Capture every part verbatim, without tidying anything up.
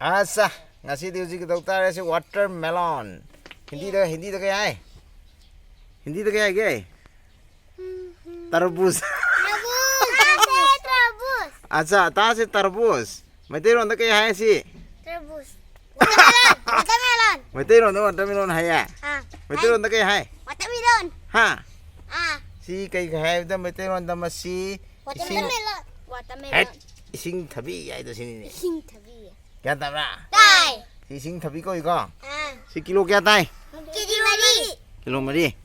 ꯑꯁꯥ, ꯉꯁꯤꯗꯤ ꯍꯧꯖꯤꯛ ꯀꯩꯗꯧ ꯇꯥꯔꯦ? ꯁꯤ watermelon꯫ ꯍꯤꯟꯗꯤꯗ, ꯍꯤꯟꯗꯤꯗ ꯀꯩ ꯍꯥꯏ? ꯍꯤꯟꯗꯤꯗ ꯀꯩ ꯍꯥꯏꯒꯦ? ꯇꯔꯕꯨꯖ꯫ ꯇꯔꯕꯨꯖ꯫ ꯑꯁꯥ, ꯇꯥꯁꯦ ꯇꯔꯕꯨꯖ꯫ ꯃꯩꯇꯩꯂꯣꯟꯗ ꯀꯩ ꯍꯥꯏ ꯁꯤ? ꯇꯔꯕꯨꯖ꯫ Watermelon, watermelon꯫ ꯃꯩꯇꯩꯂꯣꯟꯗ watermelon ꯍꯥꯏꯌꯦ? ꯑꯥ꯫ ꯃꯩꯇꯩꯂꯣꯟꯗ ꯀꯩ ꯍꯥꯏ? Watermelon꯫ ꯍꯥ? ꯑꯥ꯫ ꯁꯤ ꯀꯩ ꯍꯥꯏꯕꯗ ꯃꯩꯇꯩꯂꯣꯟꯗ ꯃꯁꯤ ꯏꯁꯤꯡ Watermelon꯫ Watermelon꯫ ꯍꯦꯠ, ꯏꯁꯤꯡ ꯊꯕꯤ ꯍꯥꯏꯗꯣ ꯁꯤꯅꯤꯅꯦ꯫ ꯏꯁꯤꯡ ꯊꯕꯤ꯫ ꯒ꯭ꯌꯥꯟ ꯇꯥꯕ꯭ꯔꯥ? ꯇꯥꯏ꯫ ꯁꯤ ꯏꯁꯤꯡ ꯊꯕꯤ ꯀꯧꯏꯀꯣ? ꯑꯥ꯫ ꯁꯤ ꯀꯤꯂꯣ ꯀꯌꯥ ꯇꯥꯏ? ꯀꯦꯖꯤ ꯃꯔꯤ꯫ ꯀꯤꯂꯣ ꯃꯔꯤ꯫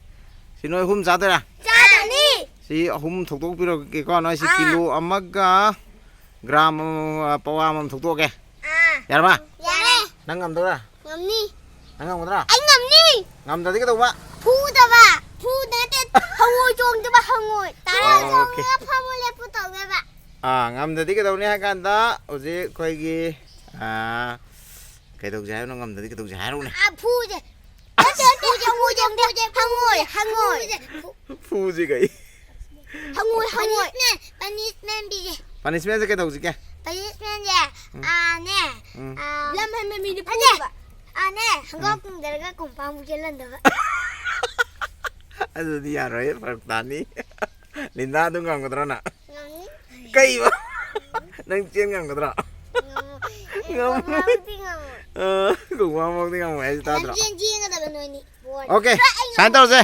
ꯁꯤ ꯅꯣꯏ ꯑꯍꯨꯝ ꯆꯥꯗꯣꯏꯔꯥ? ꯆꯥꯗꯣꯏꯅꯤ꯫ ꯁꯤ ꯑꯍꯨꯝ ꯊꯣꯛꯇꯣꯛꯄꯤꯔꯒꯦꯀꯣ꯫ ꯅꯣꯏ ꯁꯤ ꯑꯥ꯫ ꯀꯤꯂꯣ ꯑꯃꯒ ꯒ꯭ꯔꯥꯝ ꯑꯃ, ꯄꯋꯥ ꯑꯃꯃꯝ ꯊꯣꯛꯇꯣꯛꯑꯒꯦ꯫ ꯑꯥ꯫ ꯌꯥꯔꯕ? ꯌꯥꯔꯦ꯫ ꯅꯪ ꯉꯝꯗꯣꯏꯔꯥ? ꯉꯝꯅꯤ꯫ ꯅꯪ ꯉꯝꯒꯗ꯭ꯔꯥ? ꯑꯩ ꯉꯝꯅꯤ꯫ ꯉꯝꯗ꯭ꯔꯗꯤ ꯀꯩꯗꯧꯕ? ꯐꯨꯗꯕ꯫ ꯐꯨꯗ ꯅꯠꯇꯦ, ꯍꯪꯉꯣꯏ ꯆꯣꯡꯗꯕ, ꯍꯪꯉꯣꯏ꯫ ꯇꯥꯔꯥ ꯑꯣ, ꯑꯣꯀꯦ꯫ ꯆꯣꯡꯉꯒ ꯐꯝꯃꯨ ꯂꯦꯞꯄꯨ ꯇꯧꯗꯣꯏꯕ꯫ ꯑꯥ, ꯉꯝꯗ꯭ꯔꯗꯤ ꯀꯩꯗꯧꯅꯤ ꯍꯥꯏ ꯀꯥꯟꯗ ꯍꯧꯖꯤꯛ ꯑꯩꯈꯣꯏꯒꯤ, ꯑꯥ, ꯀꯩꯗꯧꯁꯦ ꯍꯥꯏꯕꯅꯣ? ꯉꯝꯗ꯭ꯔꯗꯤ ꯀꯩꯗꯧꯁꯦ ꯍꯥꯏꯔꯛꯎꯅꯦ꯫ ꯑꯥ, ꯐꯨꯁꯦ꯫ ꯅꯠꯇꯦ, ꯅꯠꯇꯦ, ꯍꯪꯉꯣꯏ ꯆꯣꯡꯗꯦ, ꯍꯪꯉꯣꯏ, ꯍꯪꯉꯣꯏ꯫ ꯐꯨꯁꯦ ꯀꯩ? ꯍꯪꯉꯣꯏ, ꯍꯪꯉꯣꯏ꯫ Punishment, punishment ꯄꯤꯒꯦ꯫ Punishmentꯁꯦ ꯀꯩꯗꯧꯁꯤꯒꯦ? Punishmentꯁꯦ, ꯎꯝ꯫ ꯑꯥꯅꯦ, ꯎꯝ꯫ ꯑꯥ, ꯂꯝ ꯍꯦꯟꯕ ꯃꯤꯗꯤ ꯅꯠꯇꯦ꯫ ꯐꯨꯗꯕ꯫ ꯑꯥꯅꯦ, ꯍꯪꯒꯥꯝ ꯎꯝ꯫ ꯄꯨꯡꯗꯔꯒ ꯀꯣꯝꯄꯥꯝꯕꯨ ꯆꯦꯜꯍꯟꯗꯕ꯫ ꯑꯗꯨꯗꯤ ꯌꯥꯔꯣꯏ, ꯐꯔꯛ ꯇꯥꯅꯤ꯫ ꯂꯤꯟꯗꯥ ꯑꯗꯨ ꯉꯝꯒꯗ꯭ꯔꯣ ꯅꯪ? ꯉꯝꯅꯤ꯫ ꯀꯩꯕ? ꯅꯪ ꯆꯦꯟ ꯉꯝꯒꯗ꯭ꯔꯣ? ꯉꯝꯃꯣ-, ꯑꯦ, ꯉꯝꯃꯣꯏ꯫ ꯀꯣꯝꯄꯥꯝꯕꯨꯗꯤ ꯉꯝꯃꯣꯏ꯫ ꯑ, ꯀꯣꯝꯄꯥꯝꯕꯨꯗꯤ ꯉꯝꯃꯣꯏ ꯍꯥꯏꯁꯦ ꯇꯥꯗ꯭ꯔꯣ? ꯂꯝꯖꯦꯟ ꯆꯦꯟꯒꯗꯕ ꯅꯣꯏꯅꯤ꯫ ꯕꯣꯜ꯫ ꯑꯣꯀꯦ, ꯈꯔ ꯑꯩ ꯁꯨꯃꯥꯏꯅ ꯇꯧꯔꯁꯦ꯫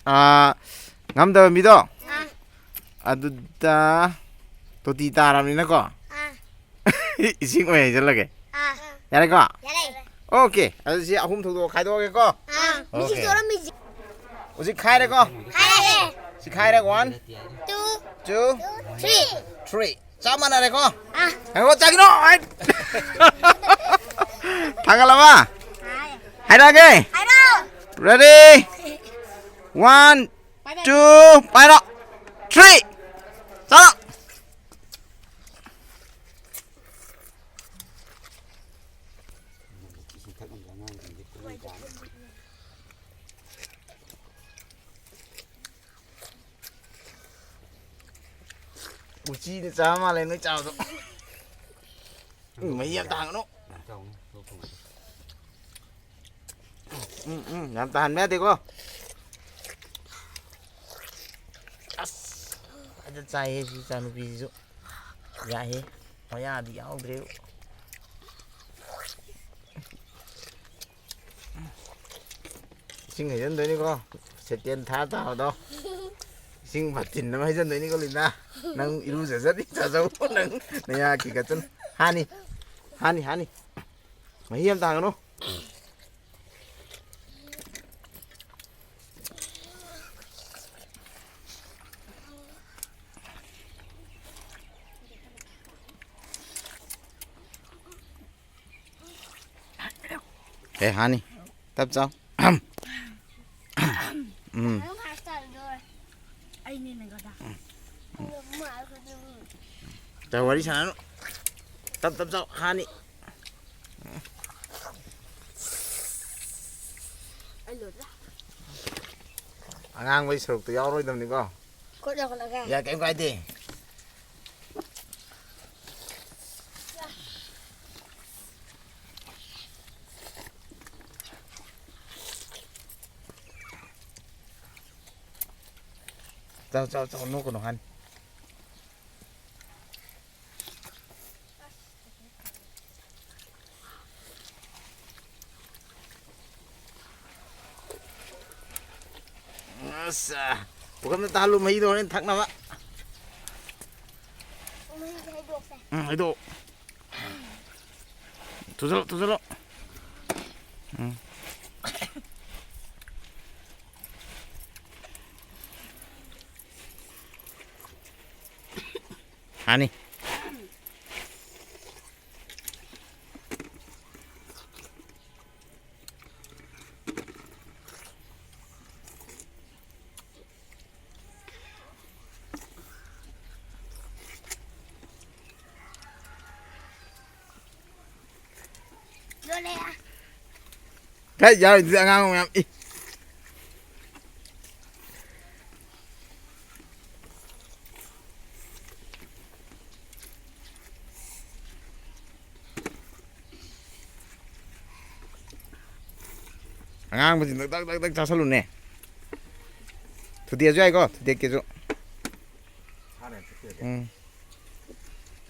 ꯑꯥ, ꯉꯝꯗꯕ ꯃꯤꯗꯣ ꯑꯥ꯫ ꯑꯗꯨꯗ ꯇꯣꯇꯤ ꯇꯥꯔꯕꯅꯤꯅꯀꯣ꯫ ꯑꯥ꯫ ꯏꯁꯤꯡ ꯑꯣꯏꯅ ꯍꯩꯖꯤꯜꯂꯒꯦ꯫ ꯑꯥ꯫ ꯌꯥꯔꯦꯀꯣ? ꯌꯥꯔꯦ꯫ ꯑꯣꯀꯦ꯫ ꯑꯗꯨ ꯁꯤ ꯑꯍꯨꯝ ꯊꯣꯛꯇꯣꯛꯑ ꯈꯥꯏꯗꯣꯛꯑꯒꯦꯀꯣ꯫ ꯑꯥ꯫ ꯑꯣꯀꯦ꯫ ꯃꯤꯁꯤ ꯆꯣꯔꯝꯃꯤꯁꯤ꯫ ꯍꯧꯖꯤꯛ ꯈꯥꯏꯔꯦꯀꯣ? ꯈꯥꯏꯔꯦ꯫ ꯁꯤ ꯈꯥꯏꯔꯦ꯫ One, two, two, three꯫ Three꯫ ꯆꯞ ꯃꯥꯟꯅꯔꯦꯀꯣ? ꯑꯥ꯫ ꯉꯥꯏꯈꯣ, ꯆꯥꯈꯤꯅꯣ! ꯑꯩ ꯊꯥꯡꯒꯠꯂꯕ? ꯍꯥꯏꯔꯛꯑꯒꯦ꯫ ꯍꯥꯏꯔꯣ꯫ Ready? One, two, ꯄꯥꯏꯔꯣ꯫ Three꯫ ꯆꯠꯂꯣ꯫ ꯎꯆꯤꯅ ꯆꯥꯕ ꯃꯥꯜꯂꯦ ꯅꯣꯏ ꯆꯥꯕꯗꯣ꯫ ꯎꯝ, ꯃꯍꯤ ꯌꯥꯝ ꯇꯥꯡꯒꯅꯨ꯫ ꯎꯝ, ꯎꯝ, ꯌꯥꯝ ꯇꯥꯍꯟꯕ ꯌꯥꯗꯦꯀꯣ꯫ ꯑꯁ, ꯐꯖꯅ ꯆꯥꯏꯍꯦ ꯁꯤ ꯏꯆꯥꯅꯨꯄꯤꯁꯤꯁꯨ꯫ ꯌꯥꯏꯍꯦ, ꯃꯌꯥꯗꯤ ꯌꯥꯎꯗ꯭ꯔꯦ꯫ ꯏꯁꯤꯡ ꯍꯩꯖꯤꯟꯗꯣꯏꯅꯤꯀꯣ, ꯁꯦꯇꯦꯟ ꯊꯥ ꯇꯥꯕꯗꯣ꯫ ꯏꯁꯤꯡ ꯕꯥꯇꯤꯟ ꯑꯃ ꯍꯩꯖꯤꯟꯗꯣꯏꯅꯤꯀꯣ, ꯂꯤꯅꯥ꯫ ꯅꯪ ꯏꯔꯨꯖꯖꯅꯤ, ꯆꯥꯖꯧ, ꯅꯪ ꯅꯌꯥ ꯈꯤꯒꯠꯆꯅꯤ꯫ ꯍꯥꯅꯤ, ꯍꯥꯅꯤ, ꯍꯥꯅꯤ꯫ ꯃꯍꯤ ꯌꯥꯝ ꯇꯥꯡꯒꯅꯨ꯫ ꯑꯦ, ꯍꯥꯅꯤ꯫ ꯇꯞ ꯆꯥꯎ꯫ ꯎꯝ꯫ ꯑꯩꯅꯦ ꯅꯪꯒꯗ꯫ ꯇ ꯋꯥꯔꯤ ꯁꯥꯟꯅꯅꯨ꯫ ꯇꯞ ꯇꯞ ꯆꯥꯎ꯫ ꯍꯥꯅꯤ꯫ ꯑꯩ ꯂꯣꯏꯔꯦ꯫ ꯑꯉꯥꯡꯕꯒꯤ ꯁꯔꯨꯛꯇꯣ ꯌꯥꯎꯔꯣꯏꯗꯕꯅꯤꯀꯣ꯫ ꯈꯨꯠ ꯌꯧꯍꯜꯂꯒꯦ꯫ ꯌꯥ, ꯀꯩꯝ ꯀꯥꯏꯗꯦ꯫ ꯆꯥꯎ, ꯆꯥꯎ, ꯆꯥꯎ, ꯅꯣꯛꯀꯅꯨ, ꯍꯥꯟ꯫ ꯑꯁ, ꯄꯨꯈꯝꯗ ꯇꯥꯍꯜꯂꯨ, ꯃꯍꯤꯗꯣ ꯍꯣꯔꯦꯟ ꯊꯛꯅꯕ꯫ ꯃꯍꯤꯁꯦ ꯍꯩꯗꯣꯛꯁꯦ꯫ ꯎꯝ, ꯍꯩꯗꯣꯛ꯫ ꯊꯨꯖꯜꯂꯣ, ꯊꯨꯖꯜꯂꯣ꯫ ꯎꯝ꯫ ꯍꯥꯅꯤ꯫ ꯂꯣꯜꯂꯦ꯫ ꯀꯥꯏ ꯌꯥꯎꯔꯤꯗꯨꯗꯤ ꯑꯉꯥꯡ ꯃꯌꯥꯝ? ꯏ꯫ ꯑꯉꯥꯡꯕꯁꯤꯡꯗꯣ ꯗꯛ ꯗꯛ ꯗꯛ ꯆꯥꯁꯜꯂꯨꯅꯦ꯫ ꯊꯨꯗꯦꯛꯑꯁꯨ ꯌꯥꯏꯀꯣ, ꯊꯨꯗꯦꯛꯀꯦꯁꯨ꯫ ꯁꯥꯅ ꯌꯥꯝ ꯊꯨꯞꯄꯦ꯫ ꯎꯝ꯫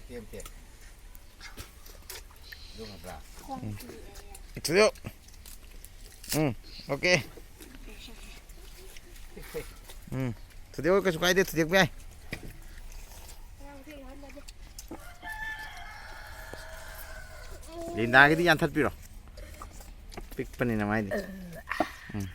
ꯇꯦꯝ ꯇꯦꯝ꯫ ꯑꯗꯨ ꯉꯥꯛꯇ꯭ꯔꯥ? ꯎꯝ꯫ ꯊꯨꯗꯦꯛꯑꯣ꯫ ꯎꯝ, ꯑꯣꯀꯦ꯫ ꯎꯝ, ꯊꯨꯗꯦꯛꯑꯣ, ꯀꯩꯁꯨ ꯀꯥꯏꯗꯦ, ꯊꯨꯗꯦꯛꯄ ꯌꯥꯏ꯫ ꯂꯤꯟꯗꯥꯒꯤꯗꯤ ꯌꯥꯟꯊꯠꯄꯤꯔꯣ꯫ ꯄꯤꯛꯄꯅꯤꯅ ꯃꯥꯏꯗꯤ꯫ ꯎꯝ꯫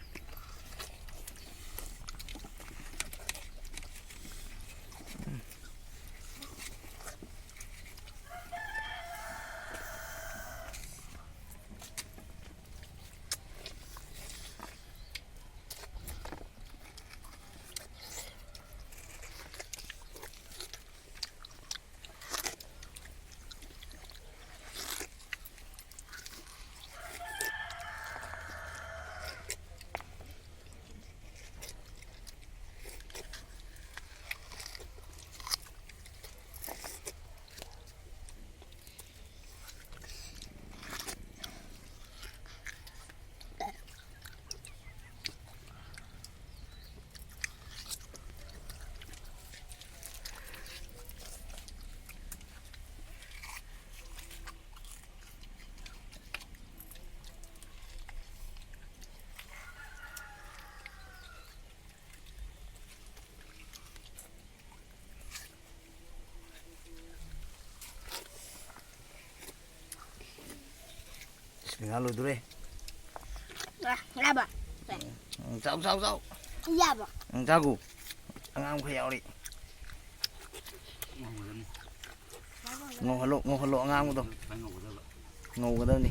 ꯏꯁ, ꯉꯥ ꯂꯣꯏꯗꯣꯔꯦ꯫ ꯑ, ꯌꯥꯕ? ꯎꯝ, ꯆꯥꯎ, ꯆꯥꯎ, ꯆꯥꯎ꯫ ꯌꯥꯕ? ꯎꯝ, ꯆꯥꯒꯨ꯫ ꯑꯉꯥꯡꯕ ꯈꯔ ꯌꯥꯎꯔꯤ꯫ ꯉꯧꯍꯜꯂꯣ, ꯉꯧꯍꯜꯂꯣ ꯑꯉꯥꯡꯕꯗꯣ꯫ ꯉꯧꯒꯗꯕꯅꯤ꯫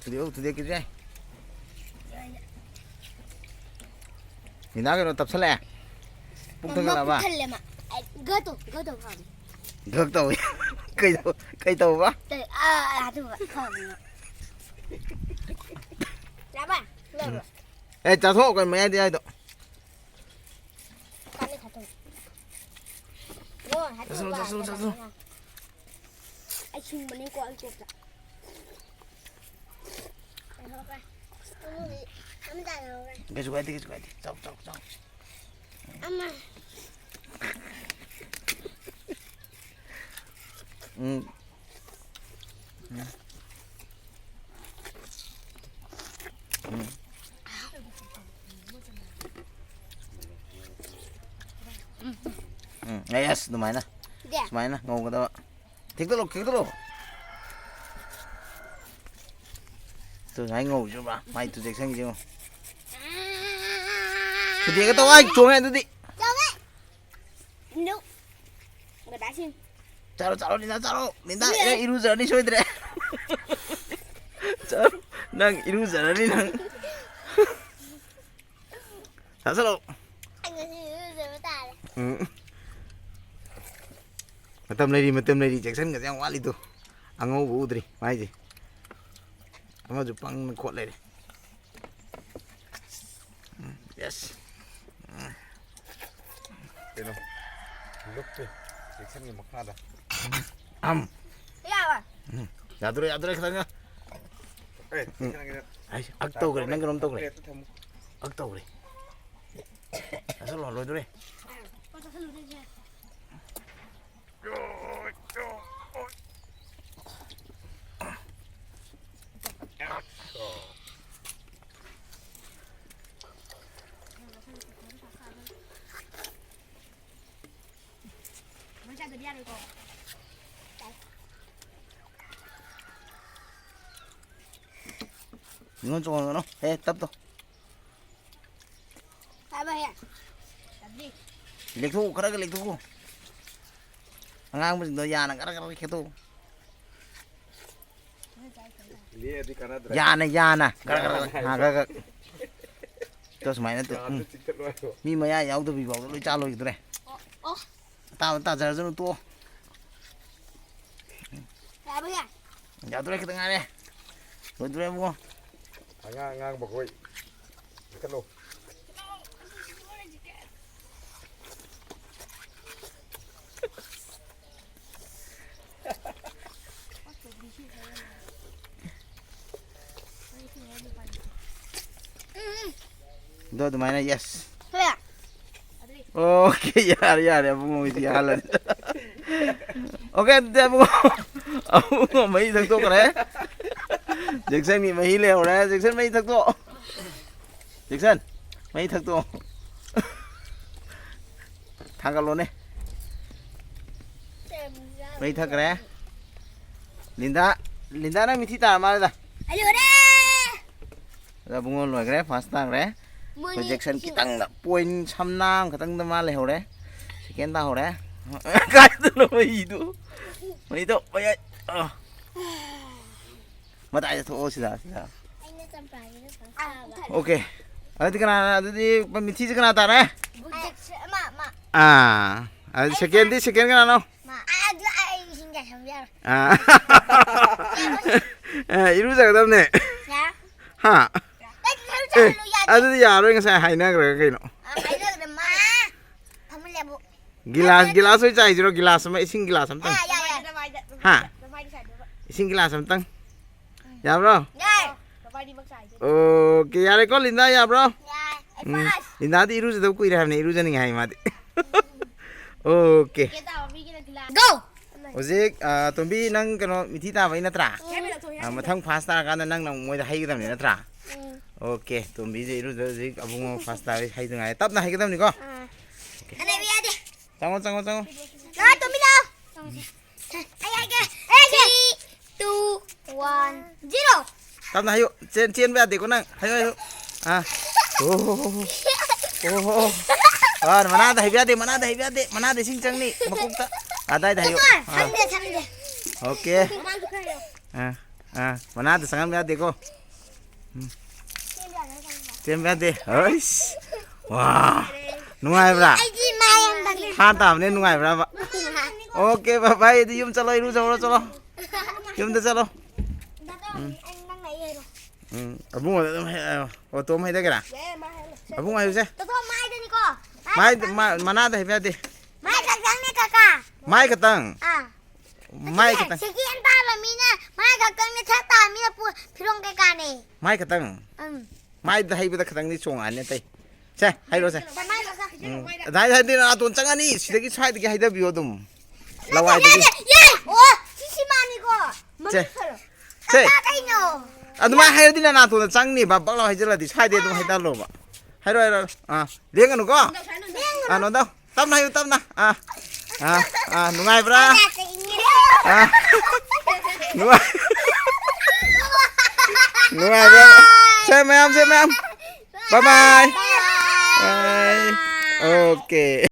ꯊꯨꯗꯦꯛꯑꯣ, ꯊꯨꯗꯦꯛꯀꯦꯁꯨ ꯌꯥꯏ꯫ ꯃꯤꯅꯥ ꯀꯩꯅꯣ ꯇꯞꯁꯜꯂꯛꯑꯦ꯫ ꯄꯨꯛ ꯃꯃꯥ ꯊꯟꯒꯠꯂꯛꯑꯕ? ꯄꯨꯛ ꯊꯜꯂꯦ ꯃꯥ꯫ ꯑꯩ ꯒ ꯇꯧ, ꯒ ꯇꯧ ꯍꯥꯏꯕꯅꯤ꯫ ꯒꯛ ꯇꯧꯏ꯫ ꯀꯩꯗꯧ-, ꯀꯩ ꯇꯧꯕ? ꯀꯩ, ꯑꯥ, ꯑꯥ, ꯑꯗꯨꯒ ꯐꯕꯅꯦ꯫ ꯌꯥꯕ? ꯂꯣꯏꯔꯕꯣ? ꯑꯦ, ꯆꯥꯊꯣꯛꯑꯣ ꯀꯩꯅꯣ ꯃꯌꯥꯏꯗ ꯌꯥꯏꯗꯣ꯫ ꯀꯥꯂꯦ ꯈꯥꯇꯣꯟ꯫ ꯆꯥꯁꯜꯂꯨ, ꯆꯥꯁꯜꯂꯨ꯫ ꯑꯩ ꯁꯤꯡꯕꯅꯤꯀꯣ, ꯑꯩ ꯀꯣꯛꯇ꯫ ꯂꯩꯍꯧꯔꯦ꯫ ꯑꯃꯗꯤ ꯑꯃ ꯇꯥꯅꯍꯧꯔꯦ꯫ ꯀꯩꯁꯨ ꯀꯥꯏꯗꯦ, ꯀꯩꯁꯨ ꯀꯥꯏꯗꯦ꯫ ꯆꯥꯎ, ꯆꯥꯎ, ꯆꯥꯎ꯫ ꯑꯃ꯫ ꯎꯝ꯫ ꯎꯝ꯫ ꯎꯝ꯫ ꯎꯝ, yes, ꯑꯗꯨꯃꯥꯏꯅ꯫ ꯗꯦ꯫ ꯁꯨꯃꯥꯏꯅ ꯉꯧꯒꯗꯕ꯫ ꯊꯦꯛꯇꯠꯂꯣ, ꯊꯦꯛꯇꯠꯂꯣ꯫ ꯇꯨ ꯁꯨꯃꯥꯏꯅ ꯉꯧꯁꯤꯕ, ꯃꯥꯏ ꯇꯨ ꯆꯦꯛꯁꯟꯒꯤꯁꯤ ꯌꯦꯡꯉꯣ꯫ ꯊꯨꯗꯦꯛꯀꯦ ꯇꯧ, ꯑꯩ ꯆꯣꯡꯉꯦ ꯑꯗꯨꯗꯤ꯫ ꯆꯣꯡꯉꯦ꯫ ꯅꯨ꯫ ꯗꯗꯥꯁꯤꯡ꯫ ꯆꯥꯔꯣ, ꯆꯥꯔꯣ, ꯂꯤꯟꯗꯥ, ꯆꯥꯔꯣ꯫ ꯂꯤꯟꯗꯥ, ꯌꯦ꯫ ꯅꯪ ꯏꯔꯨꯖꯔꯅꯤ ꯁꯣꯏꯗ꯭ꯔꯦ꯫ ꯆꯥꯔꯣ, ꯅꯪ ꯏꯔꯨꯖꯔꯅꯤ ꯅꯪ꯫ ꯆꯥꯁꯜꯂꯣ꯫ ꯑꯩ ꯉꯁꯤ ꯏꯔꯨꯖꯕ ꯇꯥꯔꯦ꯫ ꯎꯝ꯫ ꯃꯇꯝ ꯂꯩꯔꯤ, ꯃꯇꯝ ꯂꯩꯔꯤ꯫ ꯖꯦꯛꯁꯟꯒꯁꯦ ꯌꯥꯝ ꯋꯥꯠꯂꯤꯗꯣ꯫ ꯑꯉꯧꯕ ꯎꯗ꯭ꯔꯤ ꯃꯥꯏꯁꯦ꯫ ꯑꯃꯁꯨ ꯄꯪꯅ ꯈꯣꯠ ꯂꯩꯔꯦ꯫ ꯎꯝ, yes꯫ ꯎꯝ꯫ ꯀꯩꯅꯣ? ꯂꯨꯞꯄꯦ꯫ ꯖꯦꯛꯁꯟꯒꯤ ꯃꯈꯥꯗ꯫ ꯑꯝ꯫ ꯌꯥꯔꯕ? ꯎꯝ꯫ ꯌꯥꯗꯣꯔꯦ, ꯌꯥꯗꯣꯔꯦ, ꯈꯤꯇꯪ ꯉꯥꯏ-, ꯑꯦ, ꯎꯝ꯫ ꯈꯤꯇꯪ, ꯈꯤꯇꯪ꯫ ꯑꯩ ꯑꯛ ꯇꯧꯈ꯭ꯔꯦ, ꯅꯪ ꯀꯩꯅꯣꯝ ꯇꯧꯈ꯭ꯔꯦ꯫ ꯄ꯭ꯂꯦꯠꯇ ꯊꯝꯃꯨ꯫ ꯑꯛ ꯇꯧꯈ꯭ꯔꯦ꯫ ꯆꯥꯁꯜꯂꯣ, ꯂꯣꯏꯗꯣꯔꯦ꯫ ꯅꯤꯉꯣꯜ ꯆꯣꯡꯍꯟꯒꯅꯨ꯫ ꯍꯦ, ꯇꯞ ꯇꯧ꯫ ꯂꯦꯛꯊꯣꯛꯎ, ꯈꯔꯒ ꯂꯦꯛꯊꯣꯛꯎ꯫ ꯑꯉꯥꯡꯕꯁꯤꯡꯗꯣ ꯌꯥꯅ ꯈꯔ ꯈꯔ ꯈꯦꯠꯇꯣꯛꯎ꯫ ꯂꯦꯛꯑꯗꯤ ꯀꯥꯟꯅꯗ꯭ꯔꯦ꯫ ꯌꯥꯅ, ꯌꯥꯅ꯫ ꯈꯔ ꯈꯔ ꯈꯔ꯫ ꯌꯥꯅ ꯍꯥ, ꯈꯔ ꯈꯔ꯫ ꯇꯣ, ꯁꯨꯃꯥꯏꯅ ꯇꯨ꯫ ꯌꯥꯗ ꯎꯝ꯫ ꯆꯤꯛꯊꯠꯂꯣ ꯍꯥꯏꯕ꯫ ꯃꯤ ꯃꯌꯥ ꯌꯥꯎꯗꯕꯤ ꯐꯥꯎꯗ ꯂꯣꯏ ꯆꯥ ꯂꯣꯏꯈꯤꯗ꯭ꯔꯦ꯫ ꯑꯣ, ꯑꯣ꯫ ꯑꯇꯥꯕ ꯇꯥꯖꯔꯁꯅꯨ, ꯇꯣꯛꯑꯣ꯫ ꯌꯥꯕ ꯌꯥꯏ꯫ ꯌꯥꯗꯣꯔꯦ, ꯈꯤꯇꯪ ꯉꯥꯏꯔꯦ꯫ ꯂꯣꯏꯗꯣꯔꯦ, ꯏꯕꯨꯡꯉꯣ꯫ ꯑꯉꯥꯡ ꯑꯉꯥꯡꯕ ꯈꯣꯏ꯫ ꯆꯤꯛꯊꯠꯂꯣ꯫ ꯑꯗꯣ ꯑꯗꯨꯃꯥꯏꯅ, yes. ꯍꯣꯏ꯫ Okay, ꯌꯥꯔꯦ, ꯌꯥꯔꯦ, ꯑꯕꯨꯡꯉꯣ ꯃꯤꯊꯤ ꯍꯥꯜꯂꯗꯤ꯫ Okay, ꯑꯗꯨꯗꯤ ꯑꯕꯨꯡꯉꯣ, ꯑꯕꯨꯡꯉꯣ ꯃꯍꯤ ꯊꯛꯇꯣꯛꯈ꯭ꯔꯦ꯫ ꯖꯦꯛꯁꯟꯒꯤ ꯃꯍꯤ ꯂꯩꯍꯧꯔꯦ꯫ ꯖꯦꯛꯁꯟ, ꯃꯍꯤ ꯊꯛꯇꯣꯛꯑꯣ꯫ ꯖꯦꯛꯁꯟ, ꯃꯍꯤ ꯊꯛꯇꯣꯛꯑꯣ꯫ ꯊꯥꯡꯒꯠꯂꯣꯅꯦ꯫ ꯃꯩ ꯊꯛꯈ꯭ꯔꯦ꯫ ꯂꯤꯟꯗꯥ, ꯂꯤꯟꯗꯥ, ꯅꯪ ꯃꯤꯊꯤ ꯇꯥꯔ ꯃꯥꯜꯂꯦꯗ꯫ ꯑꯩ ꯂꯣꯏꯔꯦ꯫ ꯑꯗ ꯑꯕꯨꯡꯉꯣ ꯂꯣꯏꯈ꯭ꯔꯦ, first ꯇꯥꯈ꯭ꯔꯦ꯫ ꯃꯣꯏꯅꯤ ꯑꯩꯈꯣꯏ ꯖꯦꯛꯁꯟ ꯏꯁꯤꯡ ꯈꯤꯇꯪꯗ, point ꯁꯝꯅꯥ ꯑꯃ ꯈꯛꯇꯪꯗ ꯃꯥ ꯂꯩꯍꯧꯔꯦ꯫ Second ꯇꯥꯍꯧꯔꯦ꯫ ꯀꯥꯏꯗꯅꯣ ꯃꯩꯗꯨ? ꯃꯩꯗꯣ, ꯃꯌꯥꯏ, ꯑ꯫ ꯃꯇꯥꯏꯗ ꯊꯣꯛꯑꯣ, ꯁꯤꯗ, ꯁꯤꯗ꯫ ꯑꯩꯅ ꯆꯝꯄ꯭ꯔꯥꯒꯤꯗ ꯐꯪ ꯆꯥꯕ꯫ Okay꯫ ꯑꯗꯨꯗꯤ ꯀꯅꯥ, ꯑꯗꯨꯗꯤ ꯃꯤꯊꯤꯁꯦ ꯀꯅꯥ ꯇꯥꯔꯦ? ꯕꯨꯖꯦꯛꯁꯦ ꯑꯃ, ꯑꯃ꯫ ꯑꯥ꯫ ꯑꯗꯨꯗꯤ ꯑꯩ second ꯗꯤ, first꯫ Second ꯀꯅꯥꯅꯣ? ꯃꯥ꯫ ꯑꯥ, ꯑꯗꯨ ꯑꯩ ꯏꯁꯤꯡ ꯆꯥꯏꯁꯟꯕ ꯌꯥꯔꯣꯏ꯫ ꯑꯥ꯫ ꯑꯦ, ꯏꯔꯨꯖꯒꯗꯕꯅꯦ꯫ ꯌꯥ꯫ ꯍꯥ? ꯅꯠꯇꯦ, ꯁꯔꯨ ꯑꯦ, ꯆꯥꯍꯜꯂꯨ ꯌꯥꯗꯦ꯫ ꯑꯗꯨꯗꯤ ꯌꯥꯔꯣꯏ, ꯉꯁꯥꯏ ꯍꯥꯏꯅꯈ꯭ꯔꯒ ꯀꯩꯅꯣ? ꯑꯥ, ꯍꯥꯏꯅꯈ꯭ꯔꯦ, ꯃꯥ꯫ ꯐꯝꯍꯜꯂꯦ ꯑꯃꯨꯛ꯫ ꯒꯤꯂꯥꯁ, ꯅꯠꯇꯦ, ꯅꯠꯇꯦ꯫ ꯒꯤꯂꯥꯁ ꯑꯣꯏ ꯆꯥꯏꯁꯤꯔꯣ? ꯒꯤꯂꯥꯁ ꯑꯃ, ꯏꯁꯤꯡ ꯒꯤꯂꯥꯁ ꯑꯝꯇꯪ꯫ ꯑꯥ, ꯌꯥꯏ, ꯌꯥꯏ꯫ ꯍꯥ? ꯏꯁꯤꯡ ꯒꯤꯂꯥꯁ ꯑꯝꯇꯪ꯫ ꯌꯥꯕ꯭ꯔꯣ? ꯌꯥꯏ꯫ Okay, ꯌꯥꯔꯦꯀꯣ, ꯂꯤꯟꯗꯥ, ꯌꯥꯕ꯭ꯔꯣ? ꯌꯥꯏ꯫ ꯎꯝ, ꯐꯥꯁ꯫ ꯂꯤꯟꯗꯥꯗꯤ ꯏꯔꯨꯖꯗꯕ ꯀꯨꯏꯔꯦ ꯍꯥꯏꯕꯅꯤ, ꯏꯔꯨꯖꯅꯤꯡꯉꯦ ꯍꯥꯏ ꯃꯥꯗꯤ꯫ Okay꯫ ꯒꯣ! ꯍꯧꯖꯤꯛ, ꯑ, ꯇꯣꯝꯕꯤ, ꯅꯪ ꯀꯩꯅꯣ, ꯃꯤꯊꯤ ꯇꯥꯕꯩ ꯅꯠꯇ꯭ꯔꯥ? ꯎꯝ꯫ ꯑ, ꯃꯊꯪ first ꯇꯥꯔꯀꯥꯟꯗ ꯅꯪꯅ ꯑꯃꯨꯛ ꯃꯣꯏꯗ ꯍꯩꯒꯗꯕꯅꯤ ꯅꯠꯇ꯭ꯔꯥ? ꯎꯝ꯫ Okay, ꯇꯣꯝꯕꯤꯁꯦ ꯏꯔꯨꯖ ꯍꯧꯖꯤꯛ ꯑꯕꯨꯡꯉꯣ first ꯇꯥꯕꯩ ꯍꯩꯗ ꯉꯥꯏꯔꯦ꯫ ꯇꯞꯅ ꯍꯩꯒꯗꯕꯅꯤꯀꯣ꯫ ꯑꯥ꯫ Okay꯫ ꯑꯅꯩꯕ ꯌꯥꯗꯦ꯫ ꯆꯪꯉꯣ, ꯆꯪꯉꯣ, ꯆꯪꯉꯣ꯫ ꯂꯥꯛꯑꯣ, ꯇꯣꯝꯕꯤ, ꯂꯥꯛꯑꯣ꯫ ꯑꯩ ꯍꯥꯏꯒꯦ, ꯑꯩ ꯍꯥꯏꯒꯦ꯫ Three, two, one, zero꯫ ꯇꯞꯅ ꯍꯥꯏꯌꯨ꯫ ꯆꯦꯟ-, ꯆꯦꯟꯕ ꯌꯥꯗꯦꯀꯣ ꯅꯪ꯫ ꯍꯥꯏꯌꯨ, ꯍꯥꯏꯌꯨ꯫ ꯑꯥ꯫ ꯑꯣ ꯍꯣ ꯍꯣ ꯍꯣ꯫ ꯑꯣ ꯍꯣ ꯍꯣ꯫ ꯑꯥ, ꯃꯅꯥꯗ ꯍꯩꯕ ꯌꯥꯗꯦ, ꯃꯅꯥꯗ ꯍꯩꯕ ꯌꯥꯗꯦ꯫ ꯃꯅꯥꯗ ꯏꯁꯤꯡ ꯆꯪꯅꯤ, ꯃꯀꯣꯛꯇ꯫ ꯑꯗꯥꯏꯗ ꯍꯥꯏꯌꯨ꯫ ꯗꯣꯛꯇꯔ, ꯑꯥ꯫ ꯁꯝꯗꯦ, ꯁꯝꯗꯦ꯫ Okay꯫ ꯃꯃꯥꯡꯁꯨ ꯈꯔ ꯍꯥꯏꯌꯣ꯫ ꯑꯥ, ꯑꯥ, ꯃꯅꯥꯗ ꯆꯪꯍꯟꯕ ꯌꯥꯗꯦꯀꯣ꯫ ꯎꯝ꯫ ꯆꯦꯟꯕ ꯌꯥꯗꯦ꯫ ꯍꯩꯁ꯫ ꯋꯥ꯫ ꯅꯨꯡꯉꯥꯏꯕ꯭ꯔꯥ? ꯑꯩꯗꯤ ꯃꯥ ꯌꯥꯝ ꯇꯜꯂꯦ꯫ ꯐꯥ ꯇꯥꯕꯅꯦ, ꯅꯨꯡꯉꯥꯏꯕ꯭ꯔꯕ? ꯅꯨꯡꯉꯥꯏ꯫ Okay, bye bye꯫ ꯑꯗꯨ ꯌꯨꯝ ꯆꯠꯂꯣ, ꯏꯔꯨꯖꯧꯔꯣ, ꯆꯠꯂꯣ꯫ ꯌꯨꯝꯗ ꯆꯠꯂꯣ꯫ ꯗꯥꯗꯥ, ꯎꯝ꯫ ꯑꯩ ꯅꯪ ꯂꯩꯌꯦ ꯍꯥꯏꯔꯣ꯫ ꯎꯝ, ꯑꯕꯨꯡꯉꯣꯗ ꯑꯗꯨꯝ ꯍꯥꯏ-, ꯑꯣ, ꯇꯣꯝ ꯍꯩꯊꯒꯦꯔꯥ? ꯌꯥꯏꯌꯦ, ꯃꯥ ꯍꯥꯏꯔꯣ꯫ ꯑꯕꯨꯡ ꯍꯥꯏꯌꯨꯁꯦ꯫ ꯇꯥꯗꯣ, ꯃꯥꯏꯗꯅꯤꯀꯣ꯫ ꯃꯥꯏ, ꯃꯥ, ꯃꯅꯥꯗ ꯍꯩꯕ ꯌꯥꯗꯦ꯫ ꯃꯥꯏ ꯈꯛꯇꯪꯅꯦ, ꯀꯀꯥ꯫ ꯃꯥꯏ ꯈꯛꯇꯪ? ꯑꯥ꯫ ꯃꯥꯏ ꯈꯛꯇꯪ꯫ ꯁꯤꯀꯤ ꯌꯥꯝ ꯄꯥꯕ ꯃꯤꯅ ꯃꯥꯏ ꯀꯪꯅ ꯊꯥ ꯇꯥꯃꯤꯅ ꯄꯨ-, ꯐꯤꯔꯣꯟ ꯀꯩꯀꯥꯅꯦ꯫ ꯃꯥꯏ ꯈꯛꯇꯪ? ꯎꯝ꯫ ꯃꯥꯏꯗ ꯍꯩꯕꯗ ꯈꯛꯇꯪꯗꯤ ꯆꯣꯡꯉꯛꯑꯅꯤ ꯑꯇꯩ꯫ ꯁꯦ, ꯍꯩꯔꯣ ꯁꯦ꯫ ꯃꯃꯥꯏ ꯈꯛꯇ꯫ ꯎꯝ꯫ ꯑꯗꯥꯏꯗ ꯍꯥꯏꯗꯤ ꯅꯅꯥꯇꯣꯟ ꯆꯪꯉꯅꯤ꯫ ꯁꯤꯗꯒꯤ ꯁ꯭ꯋꯥꯏꯗꯒꯤ ꯍꯩꯗꯕꯤꯌꯣ ꯑꯗꯨꯝ꯫ ꯂꯋꯥꯏꯗꯒꯤ꯫ ꯌꯥꯏ, ꯌꯥꯏ꯫ ꯑꯣ, ꯁꯤ, ꯁꯤ ꯃꯥꯅꯤꯀꯣ꯫ ꯁꯦ꯫ ꯃꯃꯤꯠ ꯈꯔ꯫ ꯁꯦ꯫ ꯀꯀꯥ ꯀꯩꯅꯣ? ꯑꯗꯨꯃꯥꯏꯅ ꯍꯥꯏꯔꯗꯤ ꯅꯅꯥꯇꯣꯟꯗ ꯆꯪꯅꯤꯕ꯫ ꯕꯛ ꯂꯥꯎ ꯍꯩꯖꯤꯜꯂꯗꯤ ꯁ꯭ꯋꯥꯏꯗꯩ ꯑꯗꯨꯝ ꯍꯩꯗꯍꯜꯂꯣꯕ꯫ ꯍꯥꯏꯔꯣ, ꯍꯥꯏꯔꯣ꯫ ꯑꯥ, ꯂꯦꯡꯒꯅꯨꯀꯣ꯫ ꯂꯦꯡꯒꯅꯨ꯫ ꯑꯥ, ꯅꯣꯟꯗꯧ꯫ ꯇꯞꯅ ꯍꯥꯏꯌꯨ, ꯇꯞꯅ꯫ ꯑꯥ, ꯑꯥ, ꯑꯥ, ꯅꯨꯡꯉꯥꯏꯕ꯭ꯔꯥ? ꯑꯥ, ꯅꯨꯡꯉꯥꯏ-, ꯅꯨꯡꯉꯥꯏꯕ꯭ꯔꯥ? ꯁꯦ, ꯃꯌꯥꯝ, ꯁꯦ, ꯃꯌꯥꯝ꯫ Bye bye꯫ Bye꯫ Okay꯫